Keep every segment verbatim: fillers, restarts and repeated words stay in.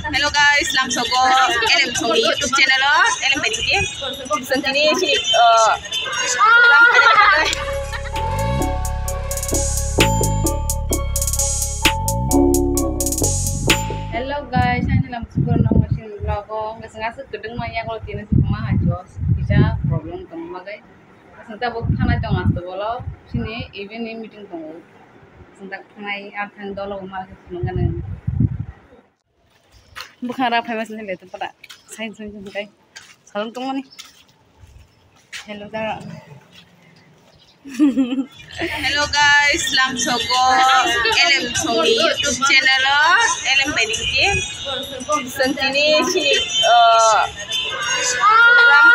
Hello guys, lamsogo Elem Songni YouTube channel o Elem Baiding. Songni sini, uh, Hello guys, ani lamsogo nongma sini vlog o. Ngasing asuk kedeng maya kalau tina sih kema hajos bisa problem tong magai. Ngasing tabuk thanai tong asto bolo sini even ni meeting tongo. Ngasing tak thanai ar thang dolo mal ke nongane. Bukhara phai mas le to pada. Sain sain sain kai. Salon tong mani. Hello da. Hello guys, lamsogo Elem Songni YouTube channel o Elem Baiding team. Songni sini, uh, program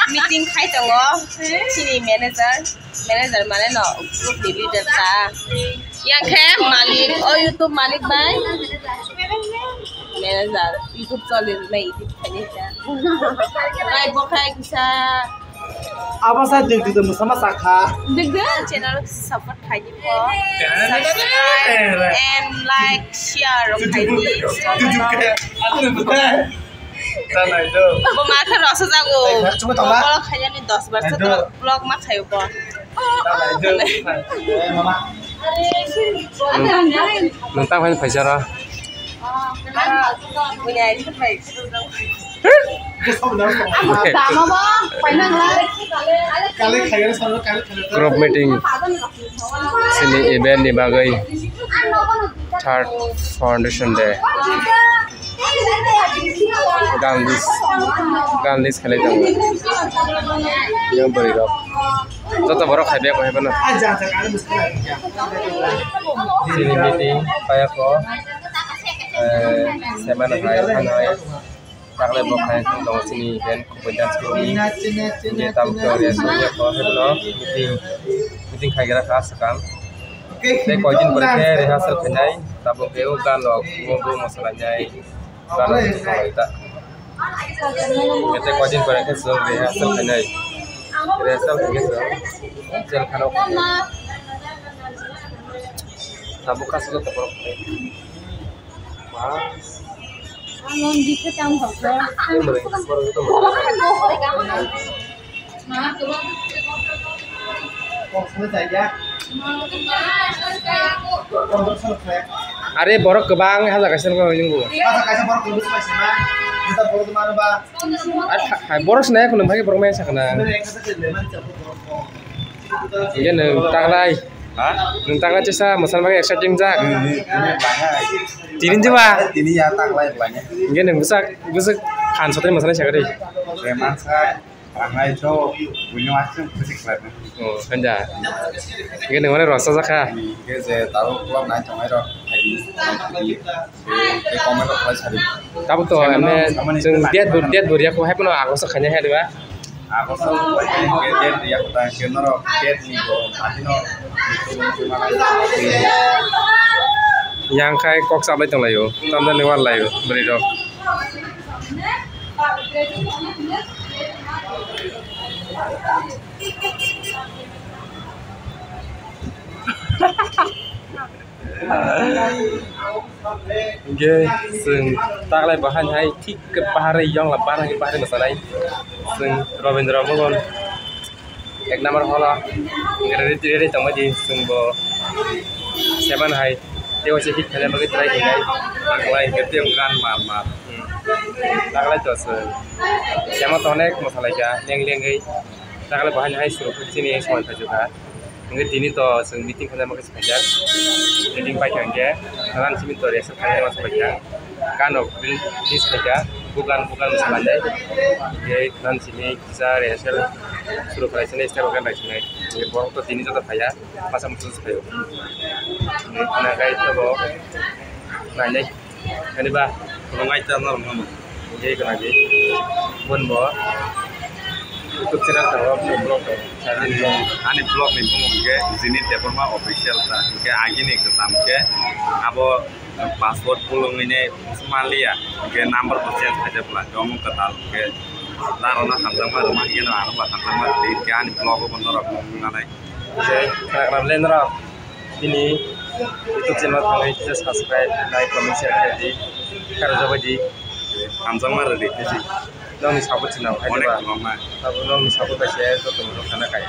meeting khai tongo sini manager. Manager mane no group ni leader ta. Yang khe malik, o YouTube malik bai. Manager, YouTube choli mai edit khai ta. Bai bo khai kisa. Abo sa dik dik musa ma sakha. Dik dik channel support khai di po. Subscribe and like, share khai di. Bo ma khe rwsa jago. Ai, chuma tongla. Vlog khaiyani dos bar sa vlog ma khayo bo. Nung tang phai phaisa ro. Group meeting sini event ni bagwi third foundation day. Gan list, gan list khalai tongo. Yang bwrwi rok. Joto borok khai bag bo hai phano. Chini meeting paya ko. Eh, semana hai, ano hai. Taklai bo khai tongo chini event. Bo dance group ni je tam to re so ya ko no meeting, meeting khai gra kha swkang. Tei koi din pore khe rehearsal khainai, tabuk khe o gan rok mo bo mosalai nai, gan rok mosalai ta. Tei koi din pore khe chwng rehearsal khainai, rehearsal khainai chwng jel khana o khainai. Tabuk kha swkang borok khainai. Are borok kwbang haja kaisa nukgo nini bo. Borok sinai kheno bai borok maya sakna. Hingke nwng taklai. Ha? Nwng taklai chesa mwsana bagwi exciting jak. Hmm, hmm, hmm, bangai. Tini jeba? Tini ya taklai bangai. Hingke nwng bwsak, bwsak phan sotri mwsana sakari. Remansa, bangai so, buino asung bwsik khlai. Oh, hanja. Hingke nwng mane rosa jakha. Hingke je tabo club nai tongnai rok. Tei comment rok khlai sadi. Tabuk to, samani, mane, samani chwng tei date bo, date bo riya kho, hai phano August o khaina hai diba? August o khaina hai khe date riya kho ta, khe norok date ni bo, ati no. Yang khai kok sabai tong laio, tamda ni war laio, bwrwi rok. Hingke chwng taklai bo haino hai thik khe bahai yongla bahai bahai mwsanai. Chwng Rabindra Bhaban ek number hall o hingke ready ready tongmani chwng bo seven hai tei waisa hit khaina bagwi try khainai. Taklai hingke tei gan mar mar. Hmm. Taklai to chwng sema to onek mwsalaikha leng lengwi. Taklai bo haino hai chwng chini somoi phaijokha. Hingke tini to chwng meeting khaina bagwi. Khaijak. Meeting paikha hingke, khana simi to rehearsal khaina ma paikha. Gano release khaikha, bugan, bugan salanai. Hingke khana simi kisa rehearsal suru khlai sini step gan bai sinai. Hingke borok to tini joto phaiya, masa musu phaiyo. Hingke khana gai to bo nainai. Ani ba, khulumnai ta norok no. Hingke khana di. Bon bo. YouTube channel tongo, bini vlog tongo. Ani vlog, ani vlog ni bumung hingke Zenith Debbarma Official ta. Hingke agini kwcham khe abo password pulungwini maliya. Hingke number bo change khaijak bwla. Omo kwtal hingke larokno hamjakma rwma hingke no ano bo hamjakma rwdi. Hingke ani vlog o bo norok nuknanai. Je khwnagrao le norok bini YouTube channel thangwi kisa subscribe, like, comment, share khlai di. Kharajak bai di. Hamjakma rwdi khe di. Nokni support channel khai diba. Abo nokni support bai se joto no khana khai.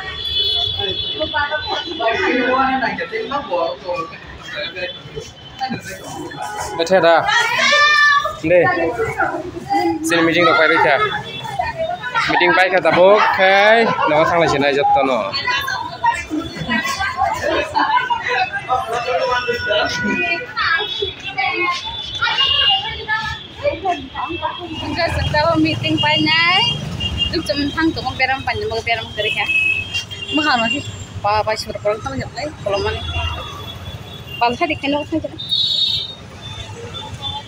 Bethe da. De. Sini meeting rok pai kha. Meeting pai kha tabuk khai nogo thanglai sinai joto no. Hingke chwng tabuk meeting painai, dukchom thang tongo, beram painai bagwi beram kwrwi kha. Mwkhang no se ba bai sura borok thang joknai kolomani. Bal sadi khaino thang joknai.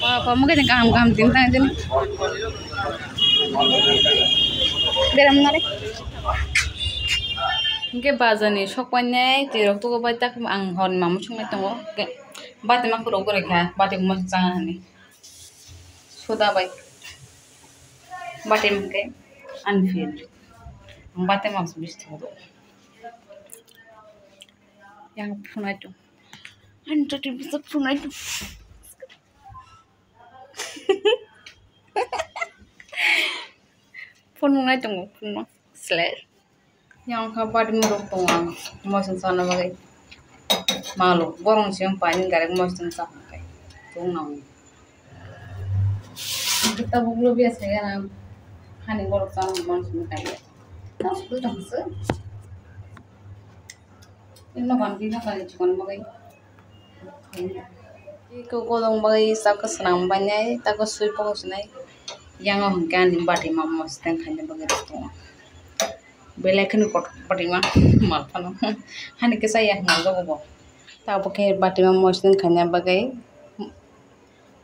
Ba ba mwkhang kaham kaham tini thang jani. Beram nare. Hingke bazar ni sok painai, twi rok tugo bai tak ang hor ni mamo swngnai tongo. Hingke bati ma khuluk gori kha, bati ma changa hani. Soda bai. Bati ma hingke unfilled. Ang bati ma bis thogo. Yang phunai tong. Ani tati bisa phunai tong. Phone nai tongo, phone no. Sle. Yang kha bati ma rok tongo ang. Moichwng sana bagwi. Malo, borong siyang paini direct moichwng sa khai. Tung nang. Kita buklo biya saya nang. Hani borok sa moichwng khai. Tas tu tang se. Ino ban bina kali chikon bagwi. Iko kodong bagwi saka swnam bainai, tako swi pokok sinai. Yang o hwnkhe ani bati ma mosdeng khaina bagwi rw tongo. Belai kheno kotor bati ma mal phano. Hani kisa ya hwnjago bo. Tabuk khe bati ma mosdeng khaina bagwi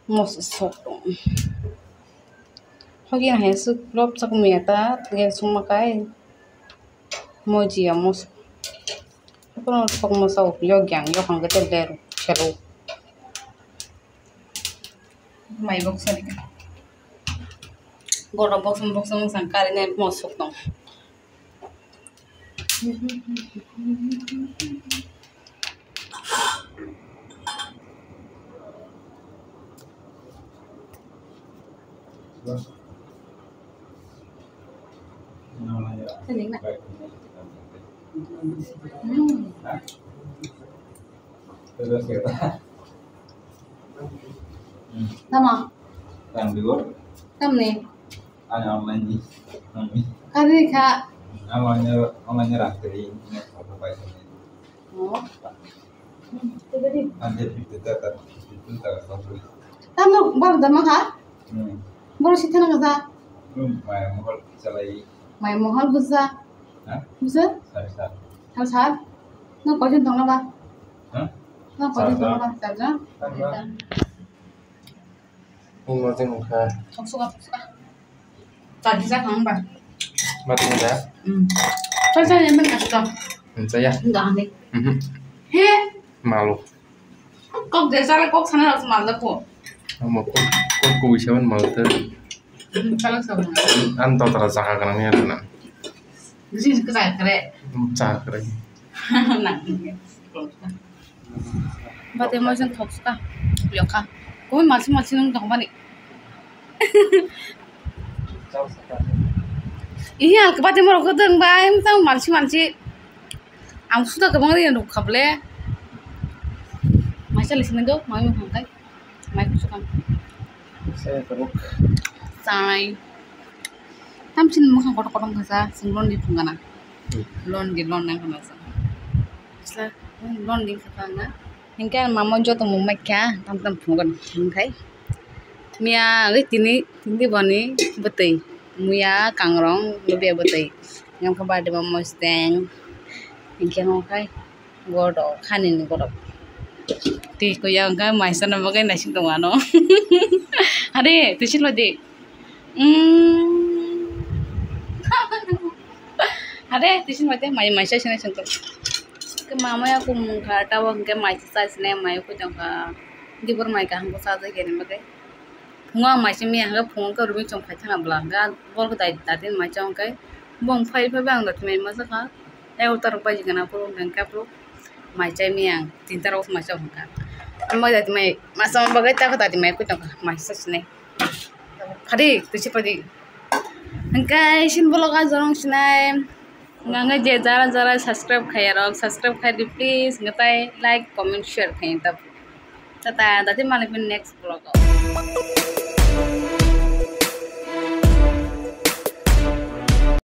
mos sok tongo. Hogi hai suk lop sok miya ta, tege suma kai. Moji ya mos. Kono sok mosa yok yang yok ang kete der chelo. Mai bok sari. Goro bok sam bok sam sang kari nai mos sok tong. Tama. Tamni. Ani online ni. Kari kha. Online ni, online ni rakri. Oh. Tamo bor da ma kha? Hmm. Bor si thana kha sa? Hmm, mai mohor chalai. Mai mohor buja. Ha? Buja? Sar sar. Sar sar. No koi jon tong na ba? Ha? No koi jon tong na ba? Sar jon. Sar jon. Ni morning wngkha. Thoksuka, thoksuka. Chajak nang ba? Mati da? Hmm. Chajak ya, men kasto. Chaya. Enggak aneh. Mhm. He. Malu. Kok desa le kok sana rasa malu ko. Amo kok, kok ko bisa man malu ter. Hmm, salah salah. An tau tara jaga kana ya na. Jin ka jai kare. Cha kare. Nang. Bati moichwng thoksuka, yokha. Koi malsi malsi nung tongmani. Iya, bati morok kudung bai, tang malsi malsi. Ang suda kabang ri nuk khable. Mai chali sini do, mai mung kai. Mai kuchukam. Saya teruk. Sai. Tamsin mukhang kotor kotor kasa, singlon di phunggana. Hmm. Lon di lon nang kama sa. Sa, lon di kasa na. Hingke ang mamo joto mung mai kha, tam tam phunukgo hingkhai. Miya wngwi tini, tini boni bwtwi. Muya kangrong, nubiya bwtwi. Hingke bade bo mosteng. Hingke hongkhai godo, khani ni godo. Twi kuya hingke maisa no bagwi naising tongo ano. Are, twi si lodi. Mm. Are, twi si lodi, mai, maisa sinai singto. Ke mama ya kum kha, tabo hingke mai sa sinai mai ko jong kha. Dibor mai kaham ko sa jai kene bagwi. Phungo ang mai simi hingke phungo ke rumi chong phai thang abla hingke bol ko dai datin mai chong ke. Bong phai phai bang datin mai masa kha. Ego tarok bai jigana phuru hingke phuru. Mai chai mi ang tinta rok mai chai hwnkha. Mai dati mai masa bagwi ta dati mai kwi tongkha mai sa sinai. Phadi twi se phadi. Hwnkhe sin vlog a jorong sinai. Hwnkhe je jara jara subscribe khaiya rok subscribe khai di please. Hwnkhe tai like comment share khai ta. Tata dati malik next vlog o.